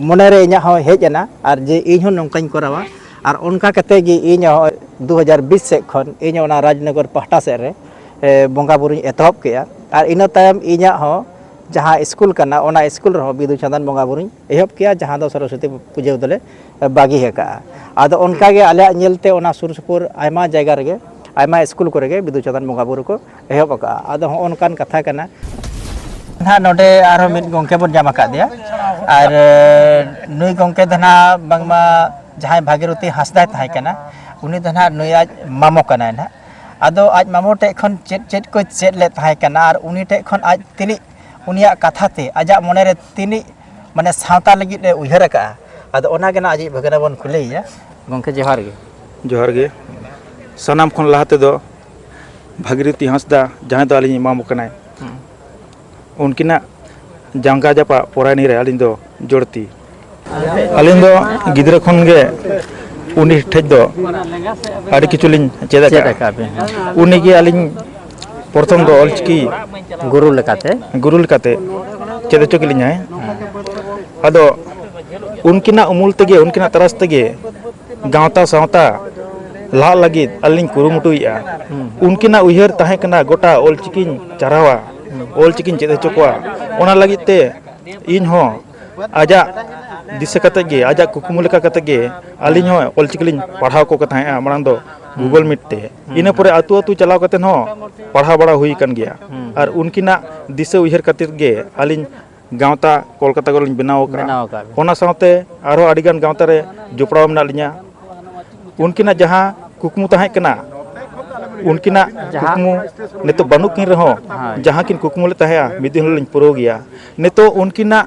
ᱢᱚᱱᱮᱨᱮ ᱤᱧᱟᱹᱜ ᱦᱚᱸ ᱦᱮᱡ ᱮᱱᱟ, ᱟᱨ ᱡᱮ ᱤᱧ ᱦᱚᱸ ᱱᱚᱝᱠᱟᱧ ᱠᱚᱨᱟᱣᱟ᱾ ᱟᱨ ᱚᱱᱠᱟ ᱠᱟᱛᱮ ᱜᱮ ᱤᱧ ᱦᱚᱸ ᱫᱩ ᱦᱟᱡᱟᱨ ᱵᱤᱥ ᱥᱮᱫ ᱠᱷᱚᱱ ᱤᱧ ᱦᱚᱸ ᱚᱱᱟ ᱨᱟᱡᱽᱱᱚᱜᱚᱨ ᱯᱟᱦᱴᱟ ᱥᱮᱫ ᱨᱮ, ᱮ, ᱵᱚᱸᱜᱟ ᱵᱩᱨᱩᱧ ᱮᱛᱚᱦᱚᱵ ᱠᱮᱜᱼᱟ᱾ ᱟᱨ ᱤᱱᱟᱹ ᱛᱟᱭᱚᱢ ᱤᱧᱟᱹᱜ ᱦᱚᱸ ᱡᱟᱦᱟᱸ ᱤᱥᱠᱩᱞ ᱠᱟᱱᱟ, ᱚᱱᱟ ᱤᱥᱠᱩᱞ ᱨᱮᱦᱚᱸ ᱵᱤᱫᱩ ᱪᱟᱸᱫᱟᱱ ᱵᱚᱸᱜᱟ ᱵᱩᱨᱩᱧ ᱮᱦᱚᱵ ᱠᱮᱜᱼᱟ, ᱡᱟᱦᱟᱸ ᱫᱚ ᱥᱚᱨᱚᱥᱚᱛᱤ ᱯᱩᱡᱟᱹ ᱫᱚᱞᱮ ᱵᱟᱹᱜᱤ ᱟᱠᱟᱜᱼᱟ᱾ ᱟᱫᱚ ᱚᱱᱠᱟ ᱜᱮ ᱟᱞᱮᱭᱟᱜ ᱧᱮᱞᱛᱮ ᱚᱱᱟ ᱥᱩᱨ ᱥᱩᱯᱩᱨ ᱟᱭᱢᱟ ᱡᱟᱭᱜᱟ ᱨᱮᱜᱮ, ᱟᱭᱢᱟ ᱤᱥᱠᱩᱞ ᱠᱚᱨᱮ ᱜᱮ ᱵᱤᱫᱩ ᱪᱟᱸᱫᱟᱱ ᱵᱚᱸᱜᱟ ᱵᱩᱨᱩ ᱠᱚ ᱮᱦᱚᱵ ᱟᱠᱟᱜᱼᱟ᱾ ᱟᱫᱚ ᱦᱚᱸᱜᱼᱚ ᱱᱚᱝᱠᱟᱱ ᱠᱟᱛᱷᱟ ᱠᱟᱱᱟ᱾ ᱱᱟᱦᱟᱜ ᱱᱚᱰᱮ ᱟᱨᱦᱚᱸ ᱢᱤᱫ ᱜᱚᱢᱠᱮ ᱵᱚᱱ ᱧᱟᱢ ᱟᱠᱟᱫ ᱫᱮᱭᱟ, ᱟᱨ, ᱮ, ᱱᱩᱭ ᱜᱚᱢᱠᱮ ᱫᱚ ᱱᱟᱦᱟᱜ ᱵᱟᱝᱢᱟ ᱡᱟᱦᱟᱸᱭ ᱵᱷᱟᱜᱤᱨᱚᱛᱤ ᱦᱟᱸᱥᱫᱟᱭ ᱛᱟᱦᱮᱸ ᱠᱟᱱᱟ, ᱩᱱᱤ ᱫᱚ ᱱᱟᱦᱟᱜ ᱱᱩᱭ ᱟᱡ ᱢᱟᱢᱚ ᱠᱟᱱᱟᱭ ᱱᱟᱦᱟᱜ᱾ ᱟᱫᱚ ᱟᱡ ᱢᱟᱢᱚ ᱴᱷᱮᱡ ᱠᱷᱚᱱ ᱪᱮᱫ ᱪᱮᱫ ᱠᱚ ᱪᱮᱫ ᱞᱮᱫ ᱛᱟᱦᱮᱸ ᱠᱟᱱᱟ ᱟᱨ ᱩᱱᱤ ᱴᱷᱮᱡ ᱠᱷᱚᱱ ᱟᱡ ᱛᱤᱱᱟᱹᱜ ᱩᱱᱤᱭᱟᱜ ᱠᱟᱛᱷᱟ ᱛᱮ ᱟᱡᱟᱜ ᱢᱚᱱᱮ ᱨᱮ ᱛᱤᱱᱟᱹᱜ, ᱢᱟᱱᱮ, ᱥᱟᱶᱛᱟ ᱞᱟᱹᱜᱤᱫ ᱮ ᱩᱭᱦᱟᱹᱨ ᱟᱠᱟᱜᱼᱟ, ᱟᱫᱚ ᱚᱱᱟ ᱜᱮ ᱱᱟᱜ ᱟᱡᱤᱡ ᱵᱷᱟᱹᱜᱽᱱᱟᱹ ᱵᱚᱱ ᱠᱩᱞᱤᱭᱮᱭᱟ᱾ ᱜᱚᱢᱠᱮ, ᱡᱚᱦᱟᱨ ᱜᱮ᱾ ᱡᱚᱦᱟᱨ ᱜᱮ᱾ ᱥᱟᱱᱟᱢ ᱠᱷᱚᱱ ᱞᱟᱦᱟ ᱛᱮᱫᱚ ᱵᱷᱟᱜᱤᱨᱚᱛᱤ ᱦᱟᱸᱥᱫᱟ, ᱡᱟᱦᱟᱸᱭ ᱫᱚ ᱟᱹᱞᱤᱧ ᱢᱟᱢᱚ ᱠᱟᱱᱟᱭ, ᱦᱩᱸ᱾ ᱩᱱᱠᱤᱱᱟᱜ ᱡᱟᱸᱜᱟ ᱡᱟᱯᱟᱜ ᱯᱚᱨᱟᱭᱱᱤ ᱨᱮ ᱟᱹᱞᱤᱧ ᱫᱚ ᱡᱚᱲᱛᱤ᱾ ᱟᱹᱞᱤᱧ ᱫᱚ ᱜᱤᱫᱽᱨᱟᱹ ᱠᱷᱚᱱ ᱜᱮ ᱩᱱᱤ ᱴᱷᱮᱡ ᱫᱚ ᱟᱹᱰᱤ ᱠᱤᱪᱷᱩ ᱞᱤᱧ ᱪᱮᱫ ᱪᱮᱫ ᱟᱠᱟᱫᱼᱟ᱾ ᱟᱠᱟᱫ ᱵᱤᱱ, ᱦᱮᱸ᱾ ᱩᱱᱤ ᱜᱮ ᱟᱹᱞᱤᱧ ᱯᱨᱚᱛᱷᱚᱢ ᱫᱚ ᱚᱞᱪᱤᱠᱤ ᱜᱩᱨᱩ ᱞᱮᱠᱟᱛᱮ᱾ ᱜᱩᱨᱩ ᱞᱮᱠᱟᱛᱮ ᱪᱮᱫ ᱦᱚᱪᱚ ᱠᱮᱫ ᱞᱤᱧᱟᱭ᱾ ᱟᱫᱚ ᱩᱱᱠᱤᱱᱟᱜ ᱩᱢᱩᱞ ᱛᱮᱜᱮ, ᱩᱱᱠᱤᱱᱟᱜ ᱛᱟᱨᱟᱥ ᱛᱮᱜᱮ ᱜᱟᱶᱛᱟ ᱥᱟᱶᱛᱟ ᱞᱟᱦᱟᱜ ᱞᱟᱹᱜᱤᱫ ᱟᱹᱞᱤᱧ ᱠᱩᱨᱩᱢᱩᱴᱩᱭᱮᱫᱼᱟ᱾ ᱦᱩᱸ᱾ ᱩᱱᱠᱤᱱᱟᱜ ᱩᱭᱦᱟᱹᱨ ᱛᱟᱦᱮᱸ ᱠᱟᱱᱟ ᱜᱚᱴᱟ ᱚᱞᱪᱤᱠᱤᱧ ᱪᱟᱨᱦᱟᱣᱟ, ᱦᱩᱸ᱾ ᱚᱞᱪᱤᱠᱤᱧ ᱪᱮᱫ ᱦᱚᱪᱚ ᱠᱚᱣᱟ᱾ ᱚᱱᱟ ᱞᱟᱹᱜᱤᱫ ᱛᱮ ᱤᱧ ᱦᱚᱸ ᱟᱡᱟᱜ ᱫᱤᱥᱟᱹ ᱠᱟᱛᱮ ᱜᱮ, ᱟᱡᱟᱜ ᱠᱩᱠᱢᱩ ᱞᱮᱠᱟ ᱠᱟᱛᱮ ᱜᱮ ᱟᱹᱞᱤᱧ ᱦᱚᱸ ᱚᱞᱪᱤᱠᱤ ᱞᱤᱧ ᱯᱟᱲᱦᱟᱣ ᱠᱚ ᱛᱟᱦᱮᱸᱫᱼᱟ ᱢᱟᱲᱟᱝ ᱫᱚ ᱦᱩᱸ᱾ Google Meet ᱛᱮ᱾ ᱦᱩᱸ᱾ ᱤᱱᱟᱹ ᱯᱚᱨᱮ ᱟᱹᱛᱩ ᱟᱹᱛᱩ ᱪᱟᱞᱟᱣ ᱠᱟᱛᱮ ᱦᱚᱸ ᱯᱟᱲᱦᱟᱣ ᱵᱟᱲᱟ ᱦᱩᱭ ᱟᱠᱟᱱ ᱜᱮᱭᱟ᱾ ᱦᱩᱸ᱾ ᱟᱨ ᱩᱱᱠᱤᱱᱟᱜ ᱫᱤᱥᱟᱹ ᱩᱭᱦᱟᱹᱨ ᱠᱷᱟᱹᱛᱤᱨ ᱜᱮ ᱟᱹᱞᱤᱧ ᱜᱟᱶᱛᱟ ᱠᱳᱞᱠᱟᱛᱟ ᱠᱚᱨᱮ ᱞᱤᱧ ᱵᱮᱱᱟᱣ ᱟᱠᱟᱫᱼᱟ᱾ ᱵᱮᱱᱟᱣ ᱟᱠᱟᱫ ᱵᱤᱱ᱾ ᱚᱱᱟ ᱥᱟᱶᱛᱮ ᱟᱨᱦᱚᱸ ᱟᱹᱰᱤᱜᱟᱱ ᱜᱟᱶᱛᱟ ᱨᱮ ᱡᱚᱯᱲᱟᱣ ᱢᱮᱱᱟᱜ ᱞᱤᱧᱟ᱾ ᱩᱱᱠᱤᱱᱟᱜ ᱡᱟᱦᱟᱸ ᱠᱩᱠᱢᱩ ᱛᱟᱦᱮᱸ ᱠᱟᱱᱟ, ᱩᱱᱠᱤᱱᱟᱜ ᱡᱟᱦᱟᱸ ᱠᱩᱠᱢᱩ ᱱᱤᱛᱚᱜ ᱵᱟᱹᱱᱩᱜ ᱠᱤᱱ ᱨᱮᱦᱚᱸ, ᱦᱳᱭ᱾ ᱡᱟᱦᱟᱸ ᱠᱤᱱ ᱠᱩᱠᱢᱩ ᱞᱮᱫ ᱛᱟᱦᱮᱸᱜᱼᱟ, ᱢᱤᱫ ᱫᱤᱱ ᱦᱤᱞᱳᱜ ᱞᱤᱧ ᱯᱩᱨᱟᱹᱣ ᱜᱮᱭᱟ᱾ ᱱᱤᱛᱚᱜ ᱩᱱᱠᱤᱱᱟᱜ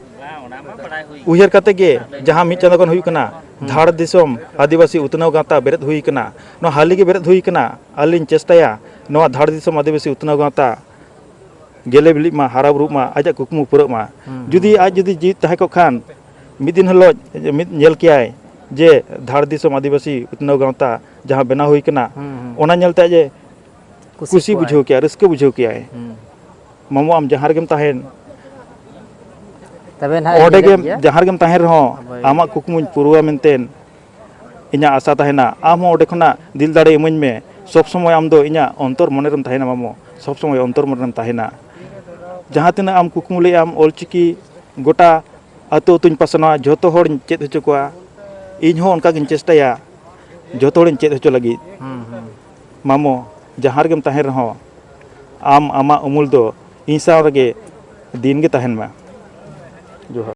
ᱩᱭᱦᱟᱹᱨ ᱠᱟᱛᱮ ᱜᱮ ᱡᱟᱦᱟᱸ ᱢᱤᱫ ᱪᱟᱸᱫᱳ ᱠᱷᱚᱱ ᱦᱩᱭᱩᱜ ᱠᱟᱱᱟ, ᱦᱩᱸ᱾ ᱫᱷᱟᱲ ᱫᱤᱥᱚᱢ ᱟᱹᱫᱤᱵᱟᱹᱥᱤ ᱩᱛᱱᱟᱹᱣ ᱜᱟᱶᱛᱟ ᱵᱮᱨᱮᱫ ᱦᱩᱭ ᱠᱟᱱᱟ᱾ ᱱᱚᱣᱟ ᱦᱟᱹᱞᱤ ᱜᱮ ᱵᱮᱨᱮᱫ ᱦᱩᱭ ᱠᱟᱱᱟ᱾ ᱟᱹᱞᱤᱧ ᱪᱮᱥᱴᱟᱭᱟ ᱱᱚᱣᱟ ᱫᱷᱟᱲ ᱫᱤᱥᱚᱢ ᱟᱹᱫᱤᱵᱟᱹᱥᱤ ᱩᱛᱱᱟᱹᱣ ᱜᱟᱶᱛᱟ ᱜᱮᱞᱮ ᱵᱤᱞᱤᱜ ᱢᱟ, ᱦᱟᱨᱟ ᱵᱩᱨᱩᱜ ᱢᱟ, ᱟᱡᱟᱜ ᱠᱩᱠᱢᱩ ᱯᱩᱨᱟᱹᱜ ᱢᱟ᱾ ᱦᱩᱸ, ᱡᱩᱫᱤ ᱦᱩᱸ᱾ ᱟᱡ ᱡᱩᱫᱤ ᱡᱤᱣᱤᱫ ᱛᱟᱦᱮᱸ ᱠᱚᱜ ᱠᱷᱟᱱ, ᱢᱤᱫ ᱫᱤᱱ ᱦᱤᱞᱳᱜ ᱢᱤᱫ ᱧᱮᱞ ᱠᱮᱭᱟᱭ ᱡᱮ ᱫᱷᱟᱲ ᱫᱤᱥᱚᱢ ᱟᱹᱫᱤᱵᱟᱹᱥᱤ ᱩᱛᱱᱟᱹᱣ ᱜᱟᱶᱛᱟ ᱡᱟᱦᱟᱸ ᱵᱮᱱᱟᱣ ᱦᱩᱭ ᱠᱟᱱᱟ, ᱦᱩᱸ, ᱦᱩᱸ᱾ ᱚᱱᱟ ᱧᱮᱞᱛᱮ ᱟᱡ ᱮ ᱠᱩᱥᱤ ᱠᱩᱥᱤ ᱠᱚᱜᱼᱟᱭ᱾ ᱵᱩᱡᱷᱟᱹᱣ ᱠᱮᱭᱟ, ᱨᱟᱹᱥᱠᱟᱹ ᱵᱩᱡᱷᱟᱹᱣ ᱠᱮᱭᱟᱭ᱾ ᱦᱩᱸ᱾ ᱢᱟᱢᱚ, ᱟᱢ ᱡᱟᱦᱟᱸ ᱨᱮᱜᱮᱢ ᱛᱟᱦᱮᱱ, ᱛᱚᱵᱮ ᱱᱟᱦᱟᱜ ᱚᱸᱰᱮ ᱧᱮᱞᱮᱫ ᱜᱮᱢ, ᱜᱮᱭᱟ᱾ ᱡᱟᱦᱟᱸ ᱨᱮᱜᱮᱢ ᱛᱟᱦᱮᱱ ᱨᱮᱦᱚᱸ, ᱦᱳᱭ᱾ ᱟᱢᱟᱜ ᱠᱩᱠᱢᱩᱧ ᱯᱩᱨᱟᱹᱣᱟ ᱢᱮᱱᱛᱮ ᱤᱧᱟᱹᱜ ᱟᱥᱟ ᱛᱟᱦᱮᱱᱟ᱾ ᱟᱢ ᱦᱚᱸ ᱚᱸᱰᱮ ᱠᱷᱚᱱᱟᱜ ᱫᱤᱞ ᱫᱟᱲᱮ ᱤᱢᱟᱹᱧ ᱢᱮ᱾ ᱥᱚᱵᱽ ᱥᱚᱢᱚᱭ ᱟᱢ ᱫᱚ ᱤᱧᱟᱹᱜ ᱚᱱᱛᱚᱨ ᱢᱚᱱᱮ ᱨᱮᱢ ᱛᱟᱦᱮᱱᱟ ᱢᱟᱢᱚ, ᱥᱚᱵᱽ ᱥᱚᱢᱚᱭ ᱚᱱᱛᱚᱨ ᱢᱚᱱᱮ ᱨᱮᱢ ᱛᱟᱦᱮᱱᱟ᱾ ᱡᱟᱦᱟᱸ ᱛᱤᱱᱟᱹᱜ ᱟᱢ ᱠᱩᱠᱢᱩ ᱞᱮᱫ ᱟᱢ ᱚᱞᱪᱤᱠᱤ ᱜᱚᱴᱟ ᱟᱹᱛᱩ ᱟᱹᱛᱩᱧ ᱯᱟᱥᱱᱟᱣᱟ, ᱡᱷᱚᱛᱚ ᱦᱚᱲᱤᱧ ᱪᱮᱫ ᱦᱚᱪᱚ ᱠᱚᱣᱟ᱾ ᱤᱧ ᱦᱚᱸ ᱚᱱᱠᱟ ᱜᱤᱧ ᱪᱮᱥᱴᱟᱭᱟ ᱡᱷᱚᱛᱚ ᱦᱚᱲᱤᱧ ᱪᱮᱫ ᱦᱚᱪᱚ ᱞᱟᱹᱜᱤᱫ᱾ ᱦᱩᱸ, ᱦᱩᱸ᱾ ᱢᱟᱢᱚ, ᱡᱟᱦᱟᱸ ᱨᱮᱜᱮᱢ ᱛᱟᱦᱮᱱ ᱨᱮᱦᱚᱸ, ᱟᱢ ᱟᱢᱟᱜ ᱩᱢᱩᱞ ᱫᱚ ᱤᱧ ᱥᱟᱶ ᱨᱮᱜᱮ ᱫᱤᱱ ᱜᱮ ᱛᱟᱦᱮᱱ ᱢᱟ᱾